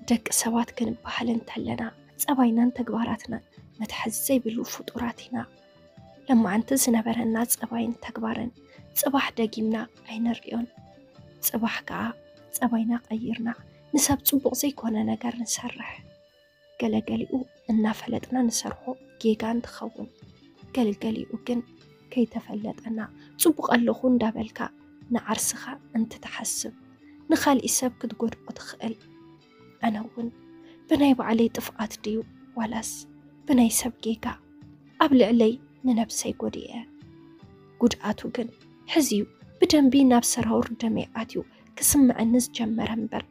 ደቂ ሰባት ክንበሃል እንተለና፣ ጸባይናን ተግባራትናን መትሓዚ ዘይብሉ ፍጡራት ኢና። ለማዓንቲ ዝነበረና ጸባይን ተግባርን ጽባሕ ደጊምና ኣይንርእዮን። ጽባሕ ከኣ ጸባይና ቀይርና ንሰብ ጽቡቕ ዘይኮነ ነገር ንሰርሕ። ገለገሊኡ እናፈለጥና ንሰርሖ ጌጋ እንትኸውን፣ ገለገሊኡ ግን ከይተፈለጠና ጽቡቕ ኣለኹ እንዳበልካ ንዓርስኻ እንትትሓስብ ንኻልእ ሰብ ክትጎድኦ ትኽእል። ኣነ እውን ብናይ ባዕለይ ጥፍኣት ድዩ ዋላስ ብናይ ሰብ ጌጋ ኣብ ልዕለይ ንነብሰይ ጎዲኤ? ጉድኣቱ ግን ሕዚዩ ብደንቢ ናብ ሰራውር ደመይ ኣትዩ ክስምዐኒ ዝጀመረ እምበር፣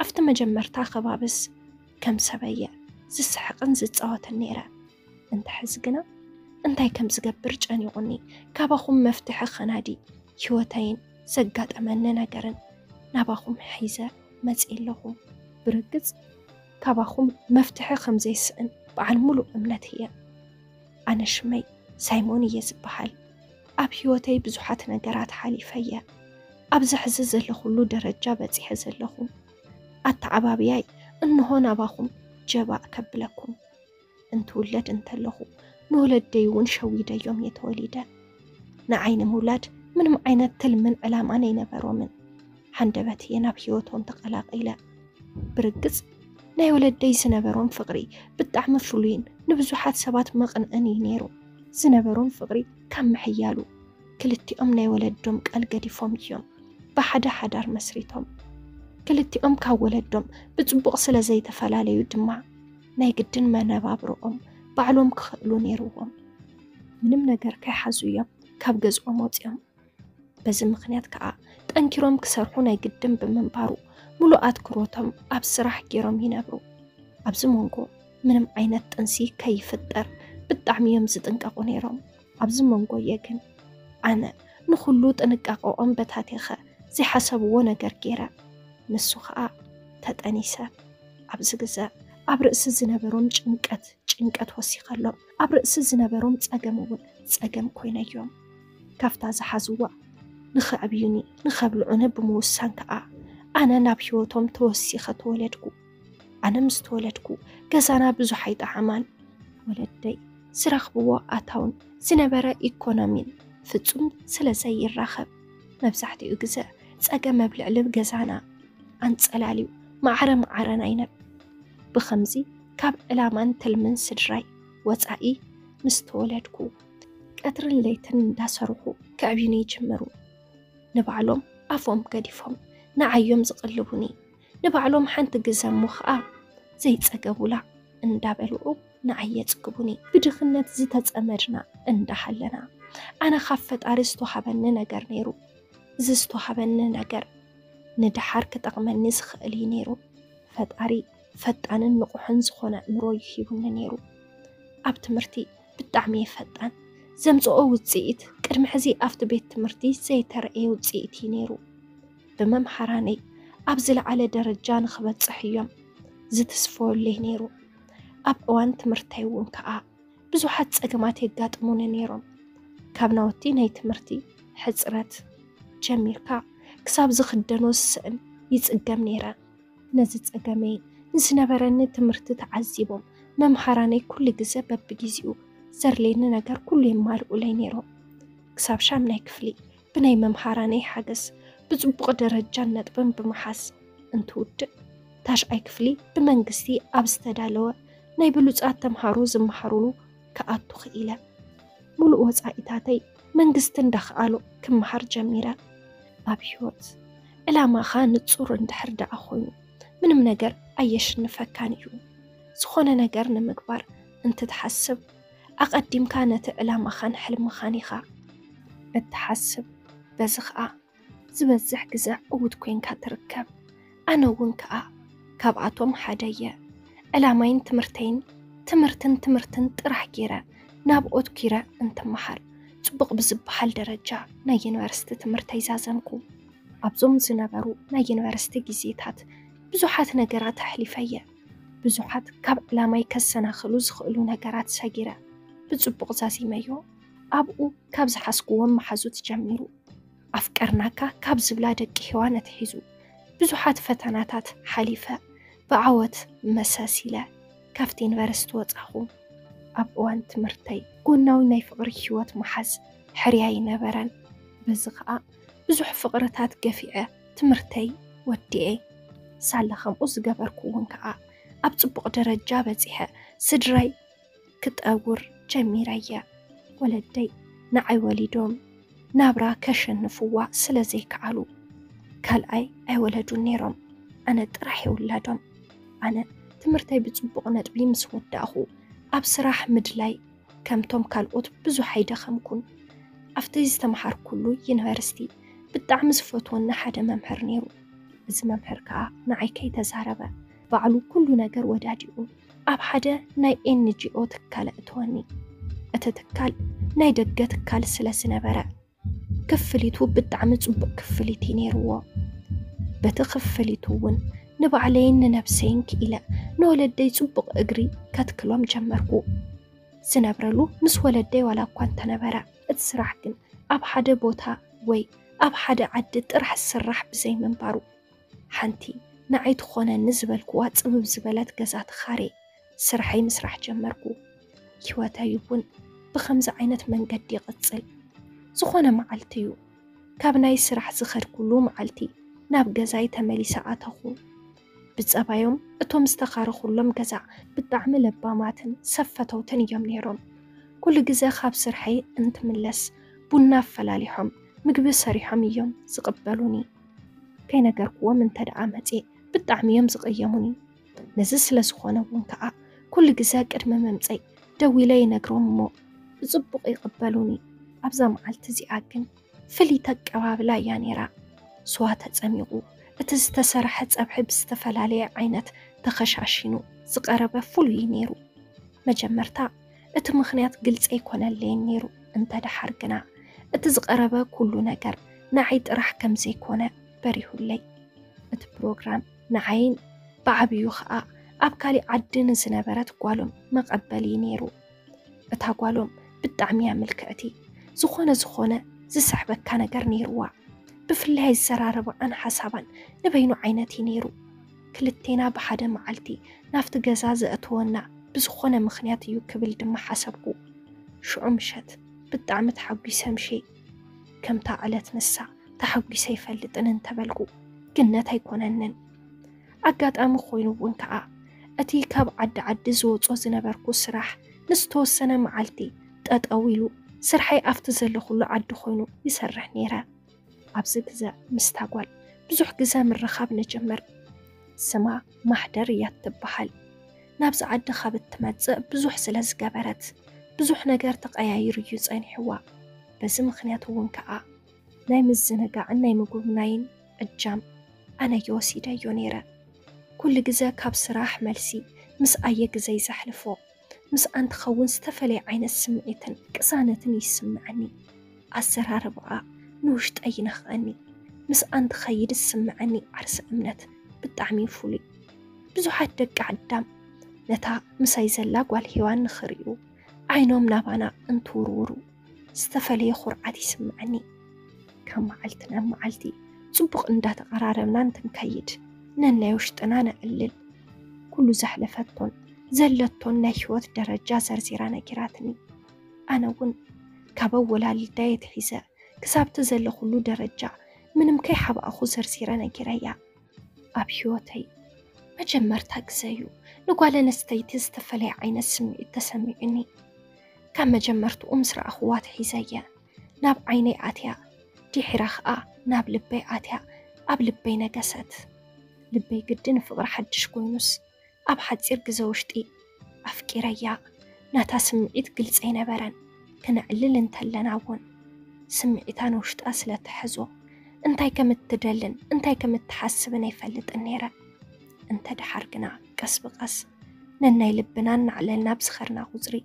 ኣብቲ መጀመርታ ከባብስ ከም ሰበየ ዝስሕቕን ዝጻወትን ነይረ። እንተ ሕዚ ግና እንታይ ከም ዝገብር ጨኒቑኒ። ካባኹም መፍትሒ ከናዲ፣ ህይወተይን ዘጋጠመኒ ነገርን ናባኹም ሒዘ መጺእ ኣለኹ። ብርግጽ ካባኹም መፍትሒ ከም ዘይስእን በዓል ሙሉእ እምነት እየ። ኣነ ሽመይ ሳይሞን እየ ዝበሃል። ኣብ ህይወተይ ብዙሓት ነገራት ሓሊፈ እየ። ኣብዚ ሕዚ ዘለኹሉ ደረጃ በጺሐ ዘለኹ። ኣተዓባብያይ እንሆ ናባኹም ጀባእ ከብለኩም። እንትውለድ እንተለኹ ንወለደይ እውን ሸዊደዮም እየ ተወሊደ። ንዓይ ንምውላድ ምንም ዓይነት ትልምን ዕላማን ኣይነበሮምን። ሃንደበት እየ ናብ ህይወቶም ተቐላቒለ። ብርግጽ ናይ ወለደይ ዝነበሮም ፍቕሪ ብጣዕሚ ፍሉይን ንብዙሓት ሰባት መቕንእን እዩ ነይሩ። ዝነበሮም ፍቕሪ ካብ ምሕያሉ ክልቲኦም ናይ ወለዶም ቃል ገዲፎም እዮም ብሓደ ሓዳር መስሪቶም። ክልቲኦም ካብ ወለዶም ብጽቡቕ ስለ ዘይተፈላለዩ ድማ ናይ ግድን መነባብሮኦም ባዕሎም ክኽእሉ ነይርዎም። ምንም ነገር ከይሓዙ እዮም ካብ ገዝኦም ወጺኦም። በዚ ምኽንያት ከኣ ጠንኪሮም ክሰርሑ ናይ ግድን ብምንባሩ፣ ሙሉእ ኣትኩሮቶም ኣብ ስራሕ ገይሮም ይነብሩ። ኣብዚ መንጎ ምንም ዓይነት ጥንሲ ከይፍጠር ብጣዕሚ እዮም ዝጥንቀቑ ነይሮም። ኣብዚ መንጎ እየ ግን ኣነ ንኹሉ ጥንቃቐኦም በታቲኸ ዘይሓሰብዎ ነገር ገይረ። ንሱ ኸኣ ተጠኒሰ። ኣብዚ ግዘ ኣብ ርእሲ ዝነበሮም ጭንቀት ጭንቀት ወሲኸሎም። ኣብ ርእሲ ዝነበሮም ጸገም እውን ጸገም ኮይነዮም። ካብታ ዝሓዝዋ ንኸዕብዩኒ ንኸብልዑኒ ብምውሳን ከኣ ኣነ ናብ ህይወቶም ተወሲኸ ተወለድኩ። ኣነ ምስ ተወለድኩ ገዛና ብዙሕ ኣይጠዓማን። ወለደይ ዝረኽብዎ ኣታውን ዝነበረ ኢኮኖሚን ፍጹም ስለ ዘይራኸብ መብዛሕትኡ ግዘ ጸገም ኣብ ልዕሊ ገዛና ኣንጸላልዩ ማዕረ ማዕረና ይነብ። ብኸምዚ ካብ ዕላማን ትልምን ስድራይ ወጻኢ ምስ ተወለድኩ ቀትርን ለይትን እንዳሰርሑ ከዕብዩኒ ይጅምሩ። ንባዕሎም ኣፎም ገዲፎም ንዓዮም ዝቕልቡኒ፣ ንባዕሎም ሓንቲ ግዘ እሞ ኸኣ ዘይጸገቡላ እንዳበልዑ ንዓይ የጽግቡኒ። ብድኽነት ዝተጸመድና እንዳሃለና ኣነ ካብ ፈጣሪ ዝተዋሃበኒ ነገር ነይሩ። እዚ ዝተዋሃበኒ ነገር ንደሓር ክጠቕመኒ ዝኽእል እዩ ነይሩ። ፈጣሪ ፈጣንን ንቑሕን ዝኾነ ኣእምሮ እዩ ሂቡኒ ነይሩ። ኣብ ትምህርቲ ብጣዕሚ እየ ፈጣን። ዘምጽኦ ውጽኢት ቅድሚ ሕዚ ኣብቲ ቤት ትምህርቲ ዘይተረእየ ውጽኢት እዩ ነይሩ። ብመምሃራነይ ኣብ ዝለዓለ ደረጃ ንኽበጽሕ እዮም ዝትስፈወለይ ነይሩ። ኣብ እዋን ትምህርተይ እውን ከኣ ብዙሓት ጸገማት የጋጥሙኒ ነይሮም። ካብ ናውቲ ናይ ትምህርቲ ሕጽረት ጀሚርካ ክሳብ ዝኽደኖ ዝስእን ይጽገም ነይረ። ነዚ ጸገመይ ንዝነበረኒ ትምህርቲ ተዓዚቦም መምሃራነይ ኩሉ ግዘ በብግዜኡ ዘድልየኒ ነገር ኩሉ የማልኡለይ ነይሮም። ክሳብ ሻምናይ ክፍሊ ብናይ መምሃራነይ ሓገዝ ብጽቡቕ ደረጃን ነጥብን ብምሓዝ እንትውድእ፣ ታሽዓይ ክፍሊ ብመንግስቲ ኣብ ዝተዳለወ ናይ ብሉጻት ተምሃሮ ዝመሃሩሉ ክኣቱ ክኢለ። ሙሉእ ወጻኢታተይ መንግስቲ እንዳኸኣሎ ክመሃር ጀሚረ። ኣብ ህይወት ዕላማኻ ንጹር እንድሕር ደኣ ኮይኑ ምንም ነገር ኣየሽንፈካን እዩ። ዝኾነ ነገር ንምግባር እንትትሓስብ ኣቐዲምካ ነቲ ዕላማኻን ሕልምኻን ኢኻ እትሓስብ። በዚ ኸኣ ዝበዝሕ ግዘ ዕዉት ኮይንካ ትርከብ። ኣነ እውን ከኣ ካብኣቶም ሓደ እየ። ዕላማይን ትምህርተይን ትምህርትን ትምህርትን ጥራሕ ገይረ ናብ ኦትኪረ እንትመሃር ጽቡቕ ብዝበሃል ደረጃ ናይ ዩኒቨርሲቲ ትምህርተይ ዛዘምኩ። ኣብዞም ዝነበሩ ናይ ዩኒቨርሲቲ ግዜታት ብዙሓት ነገራት ኣሕሊፈ እየ። ብዙሓት ካብ ዕላማይ ከሰናኽሉ ዝኽእሉ ነገራት ሰጊረ ብጽቡቕ ዛዚመዮ። ኣብኡ ካብ ዝሓዝክዎም መሓዙት ጀሚሩ ኣፍቀርናካ ካብ ዝብላ ደቂ ሄዋን ኣትሒዙ ብዙሓት ፈተናታት ሓሊፈ። ብዓወት መሰስ ኢለ ካብቲ ዩኒቨርሲቲ ወጻኹ። ኣብ እዋን ትምህርተይ ጎናዊ ናይ ፍቕሪ ህይወት ምሓዝ ሕርያ ኣይነበረን። በዚ ኸኣ ብዙሕ ፍቕርታት ገፊዐ ትምህርተይ ወዲኤ። ሳላ ከምኡ ዝገበርኩ እውን ከኣ ኣብ ጽቡቕ ደረጃ በጺሐ ስድራይ ክጠውር ጀሚረየ። ወለደይ ንዓይ ወሊዶም ናብራ ከሸንፍዋ ስለ ዘይከኣሉ ካልኣይ ኣይወለዱን ነይሮም። ኣነ ጥራሕ የውላዶም። ኣነ ትምህርተይ ብጽቡቕ ነጥቢ ምስ ወዳእኹ ኣብ ስራሕ ምድላይ ከምቶም ካልኦት ብዙሕ ኣይደኸምኩን። ኣብቲ ዝተምሃርኩሉ ዩኒቨርሲቲ ብጣዕሚ ዝፈትወኒ ሓደ መምህር ነይሩ። እዚ መምህር ከኣ ንዓይ ከይተዛረበ ባዕሉ ኩሉ ነገር ወዳዲኡ ኣብ ሓደ ናይ ኤንጂኦ ትካል እእተወኒ። እቲ ትካል ናይ ደገ ትካል ስለ ዝነበረ ክፍሊቱ ብጣዕሚ ጽቡቕ ክፍሊት እዩ ነይርዎ። በቲ ክፍሊቱ እውን ንባዕለይን ንነብሰይን ክኢለ ንወለደይ ጽቡቕ እግሪ ከትክሎም ጀመርኩ። ዝነብረሉ ምስ ወለደይ ዋላ እኳ እንተነበረ እቲ ስራሕ ግን ኣብ ሓደ ቦታ ወይ ኣብ ሓደ ዓዲ ጥራሕ ዝስራሕ ብዘይምንባሩ ሓንቲ ንዓይ ትኾነኒ ዝበልኩዋ ጽብብ ዝበለት ገዛ ተኻርየ ስርሐይ ምስራሕ ጀመርኩ። ህይወተይ እውን ብኸምዚ ዓይነት መንገዲ ይቕጽል። ዝኾነ መዓልቲ እዩ ካብ ናይ ስራሕ ዝኸድኩሉ መዓልቲ ናብ ገዛይ ተመሊሰ ኣተኹ። ብጸባዮም እቶም ዝተኻረኹሎም ገዛ ብጣዕሚ ለባማትን ሰብ ፈተውትን እዮም ነይሮም። ኩሉ ግዘ ካብ ስርሐይ እንትምለስ ቡና ኣፈላሊሖም ምግቢ ሰሪሖም እዮም ዝቕበሉኒ። ከይነገርኩዎም እንተ ደኣ መጽየ ብጣዕሚ እዮም ዝቕየሙኒ። ነዚ ስለ ዝኾነ እውን ከኣ ኩሉ ግዘ ቅድሚ ምምጸይ ደዊለ ይነግሮም እሞ ብጽቡቕ ይቕበሉኒ። ኣብዛ መዓልቲ እዚኣ ግን ፍልይቲ ኣቀባብላ እያ ነይራ። ስዋ ተጸሚቑ፣ እቲ ዝተሰርሐ ጸብሒ ብዝተፈላለየ ዓይነት ተኸሻሺኑ ዝቐረበ ፍሉይ ነይሩ። መጀመርታ እቲ ምኽንያት ግልጺ ኣይኮነለይን ነይሩ። እንተ ደሓር ግና እቲ ዝቐረበ ኩሉ ነገር ንዓይ ጥራሕ ከም ዘይኮነ በሪሁለይ። እቲ ፕሮግራም ንዓይን ብዓብዩ ኸኣ ኣብ ካሊእ ዓዲ ንዝነበረት ጓሎም መቐበሊ ነይሩ። እታ ጓሎም ብጣዕሚ እያ ምልክዕቲ። ዝኾነ ዝኾነ ዝስሕበካ ነገር ነይርዋ። ብፍላይ ኣዘራርባኣን ሓሳባን ንበይኑ ዓይነት እዩ ነይሩ። ክልቴና ብሓደ መዓልቲ ናብቲ ገዛ ዘእተወና ብዝኾነ ምኽንያት እዩ ክብል ድማ ሓሰብኩ። ሽዑ ምሸት ብጣዕሚ ተሓጒሰ ምሸ። ከምታ ዕለት ንሳ ተሓጒሰ ኣይፈልጥን እንተበልኩ ግነት ኣይኮነንን። ኣጋጣሚ ኮይኑ እውን ከኣ እቲ ካብ ዓዲ ዓዲ ዝወጾ ዝነበርኩ ስራሕ ንዝተወሰነ መዓልቲ ጠጠው ኢሉ ስርሐይ ኣብቲ ዘለኹሉ ዓዲ ኮይኑ ይሰርሕ ነይረ። ኣብዚ ግዘ ምስታ ጓል ብዙሕ ግዘ ምርኻብ ንጅምር። ስማ ማህደር እያ ትበሃል። ናብዚ ዓዲ ካብ እትመጽእ ብዙሕ ስለ ዝገበረት ብዙሕ ነገር ተቐያይሩ እዩ ጸኒሕዋ። በዚ ምኽንያት እውን ከኣ ናይ ምዝንጋዕን ናይ ምጉብናይን እጃም ኣነ እየ ወሲደዮ ነይረ። ኩሉ ግዘ ካብ ስራሕ መልሲ ምስ ኣየ ግዘይ ዘሕልፎ። ምስኣ እንትኸውን ዝተፈላለየ ዓይነት ስምዒትን ቅሳነትን ይስምዐኒ። ኣዘራርባኣ ንውሽጠይ ይነኽኣኒ። ምስኣ እንትኸይድ ዝስምዐኒ ዓርሰ እምነት ብጣዕሚ እዩ ፍሉይ። ብዙሓት ደቂ ኣዳም ነታ ምሳይ ዘላ ጓል ሄዋን ንኽርእዩ ዓይኖም ናባና እንትውርውሩ ዝተፈለየ ኹርዓት ይስምዐኒ። ካብ መዓልቲ ናብ መዓልቲ ጽቡቕ እንዳተቐራረብና እንትንከይድ ነናይ ውሽጥና ነዕልል። ኩሉ ዘሕለፈቶን ዘለቶን ናይ ህይወት ደረጃ ዘርዚራ ነጊራትኒ። ኣነ እውን ካብ ኣወላልዳይ ኣትሒዘ ክሳብቲ ዘለኹሉ ደረጃ ምንም ከይሓባእኹ ዘርዚረ ነጊረያ። ኣብ ህይወተይ መጀመርታ ግዘ እዩ ንጓል ኣንስተይቲ ዝተፈለየ ዓይነት ስምዒት ተሰሚዑኒ። ካብ መጀመርትኡ ምስ ረኣኽዋ ኣትሒዘ እየ ናብ ዓይነይ ኣትያ፣ ድሒራ ኸኣ ናብ ልበይ ኣትያ ኣብ ልበይ ነገሰት። ልበይ ግዲ ንፍቕሪ ሓድሽ ኮይኑስ ኣብ ሓጺር ግዘ ውሽጢ ኣፍቂረያ። ናታ ስምዒት ግልጺ ኣይነበረን። ክነዕልል እንተለና እውን ስምዒታ ንውሽጣ ስለ ትሕዞ እንታይ ከም እትደልን እንታይ ከም እትሓስብን ኣይፈልጥን ነይረ። እንተ ደሓር ግና ቀስ ብቐስ ነናይ ልብና እናዕለልና ብዝኸድና ቁጽሪ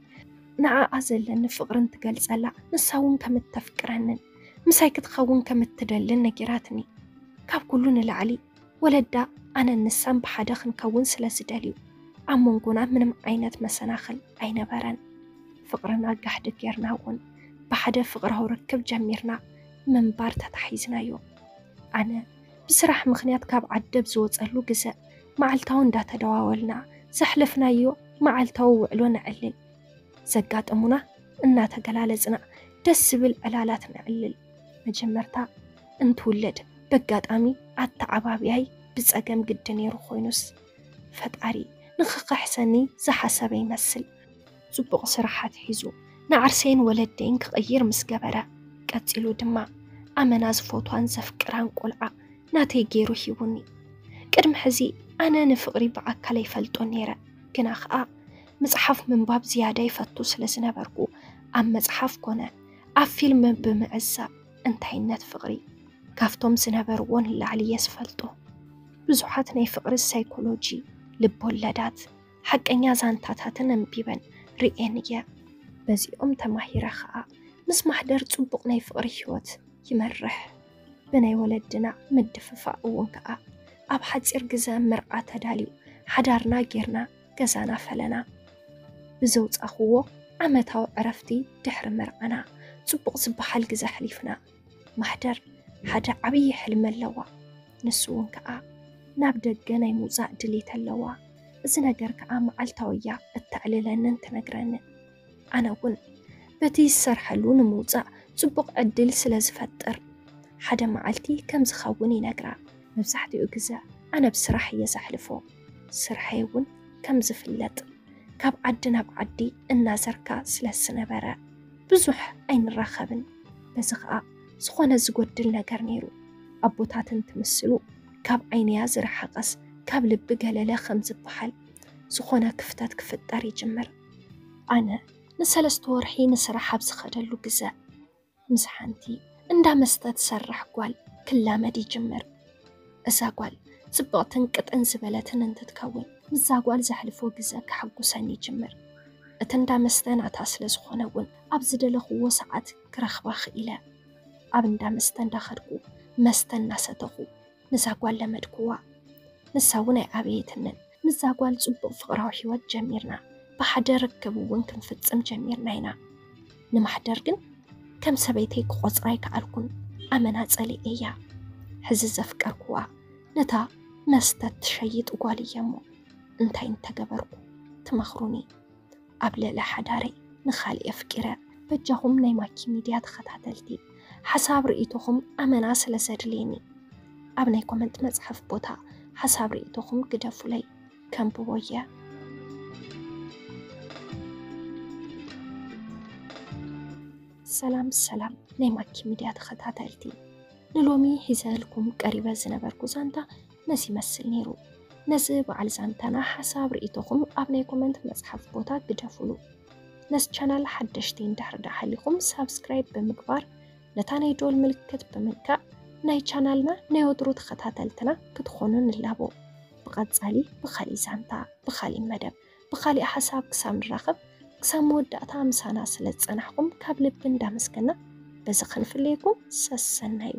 ንዓኣ ዘለኒ ፍቕሪ እንትገልጸላ ንሳ እውን ከም እተፍቅረንን ምሳይ ክትኸውን ከም እትደልን ነጊራትኒ። ካብ ኩሉ ንላዕሊ ወለዳ ኣነን ንሳን ብሓደ ክንከውን ስለ ዝደልዩ ኣብ መንጎና ምንም ዓይነት መሰናኽል ኣይነበረን። ፍቕርና ጋሕዲ ጌርና እውን ብሓደ ፍቕራዊ ርክብ ጀሚርና ምንባር ተታሒዝናዮ። ኣነ ብስራሕ ምኽንያት ካብ ዓዲ ኣብ ዝወጸሉ ግዘ መዓልታዊ እንዳተደዋወልና ዘሕለፍናዮ መዓልታዊ ውዕሎ ነዕልል። ዘጋጠሙና እናተገላለጽና ደስ ዝብል ዕላላት ነዕልል። መጀመርታ እንትውለድ በጋጣሚ ኣተዓባብያይ ብጸገም ግዲ ነይሩ ኮይኑስ፣ ፈጣሪ ንኽኸሕሰኒ ዝሓሰበ ይመስል። ጽቡቕ ስራሕ ኣትሒዙ ንዓርሰይን ወለደይን ክቕይር ምስ ገበረ፣ ቀጺሉ ድማ ኣመና ዝፈትዋን ዘፍቅራን ቆልዓ ናተይ ገይሩ ሂቡኒ። ቅድሚ ሕዚ ኣነ ንፍቕሪ ብኣካል ኣይፈልጦን ነይረ፣ ግና ኸኣ መጽሓፍ ምንባብ ዝያዳ ይፈቱ ስለ ዝነበርኩ፣ ኣብ መጽሓፍ ኮነ ኣብ ፊልም ብምዕዛብ እንታይነት ፍቕሪ ካብቶም ዝነበርዎ ንላዕሊ እየ ዝፈልጦ። ብዙሓት ናይ ፍቕሪ ሳይኮሎጂ ልብ ወለዳት፣ ሓቀኛ ዛንታታትን ኣንቢበን ርእየን እየ። በዚኦም ተማሂረ ኸኣ ምስ ማሕደር ጽቡቕ ናይ ፍቕሪ ህይወት ይመርሕ። ብናይ ወለድና ምድፍፋእ እውን ከኣ ኣብ ሓጺር ግዘ መርዓ ተዳልዩ፣ ሓዳርና ጌርና፣ ገዛና ፈለና። ብዘውጻኽዎ ዓመታዊ ዕረፍቲ ድሕሪ መርዓና ጽቡቕ ዝበሃል ግዘ ኣሕሊፍና። ማሕደር ሓደ ዓብዪ ሕልሚ ኣለዋ። ንሱ እውን ከኣ ናብ ደገ ናይ ምውጻእ ድሌት ኣለዋ። እዚ ነገር ከኣ መዓልታዊ እያ እተዕልለንን ትነግረንን። ኣነ እውን በቲ ዝሰርሐሉ ንምውጻእ ጽቡቕ ዕድል ስለ ዝፈጥር፣ ሓደ መዓልቲ ከም ዝኸውን ይነግራ። መብዛሕትኡ ግዘ ኣነ ብስራሕ እየ ዘሕልፎ። ስርሐይ እውን ከም ዝፍለጥ ካብ ዓዲ ናብ ዓዲ እናዘርካ ስለ ዝነበረ ብዙሕ ኣይንራኸብን። በዚ ኸኣ ዝኾነ ዝጎድል ነገር ነይሩ። ኣቦታት እንትምስሉ ካብ ዓይንያ ዝረሓቐስ ካብ ልቢ ገለለ ከም ዝበሃል ዝኾነ ክፍተት ክፍጠር ይጅምር። ኣነ ንሰለስተ ወርሒ ንስራሕ ኣብ ዝኸደሉ ግዘ ምስ ሓንቲ እንዳ መስተ ትሰርሕ ጓል ክላመድ ይጅምር። እዛ ጓል ጽብቕትን ቅጥን ዝበለትን እንትትከውን ምስዛ ጓል ዘሕልፎ ግዘ ከሐጉሰኒ ይጅምር። እቲ እንዳ መስተ ናታ ስለ ዝኾነ እውን ኣብ ዝደለኽዎ ሰዓት ክረኽባ ክኢለ። ኣብ እንዳ መስተ እንዳኸድኩ መስተ እናሰተኹ ንዛ ጓል ለመድኩዋ። ንሳ እውን ኣይኣበየትንን። ምስዛ ጓል ጽቡቕ ፍቕራዊ ህይወት ጀሚርና። ብሓደ ርክብ እውን ክንፍጽም ጀሚርና ኢና። ንማሕደር ግን ከም ሰበይተይ ክቖጽራ ኣይከኣልኩን። ኣመና ጸሊኤያ። ሕዚ ዘፍቀርኩዋ ነታ መስተ ትሸይጥ ጓል እየ እሞ እንታይ እንተገበርኩ ትመኽሩኒ? ኣብ ልዕሊ ሓዳረይ ንኻልእ ኣፍቂረ። በጃኹም ናይ ማኪ ሚድያ ተኸታተልቲ ሓሳብ ርእይቶኹም ኣመና ስለ ዘድልየኒ ኣብ ናይ ኮመንት መጽሓፍ ቦታ ሓሳብ ርእይቶኹም ግደፉለይ፣ ከንብቦ እየ። ሰላም ሰላም ናይ ማኪ ሚድያ ተኸታተልቲ፣ ንሎሚ ሒዘልኩም ቀሪበ ዝነበርኩ ዛንታ ነዚ ይመስል ነይሩ። ነዚ በዓል ዛንታና ሓሳብ ርእይቶኹም ኣብ ናይ ኮመንት መጽሓፍ ቦታ ግደፉሉ። ነዚ ቻናል ሓደሽቲ እንድሕር ደኣ ሃሊኹም ሳብስክራይብ ብምግባር ነታ ናይ ዶል ምልክት ብምንካእ ናይ ቻናልና ናይ ወትሩ ተኸታተልትና ክትኾኑ ንላቦ። ብቐጻሊ ብኻሊእ ዛንታ፣ ብኻሊእ መደብ፣ ብኻሊእ ሓሳብ ክሳብ ንራኸብ፣ ክሳብ መወዳእታ ምሳና ስለ ዝጸናሕኩም ካብ ልቢ እንዳመስገና በዚ ክንፍለየኩም ሰሰናዩ።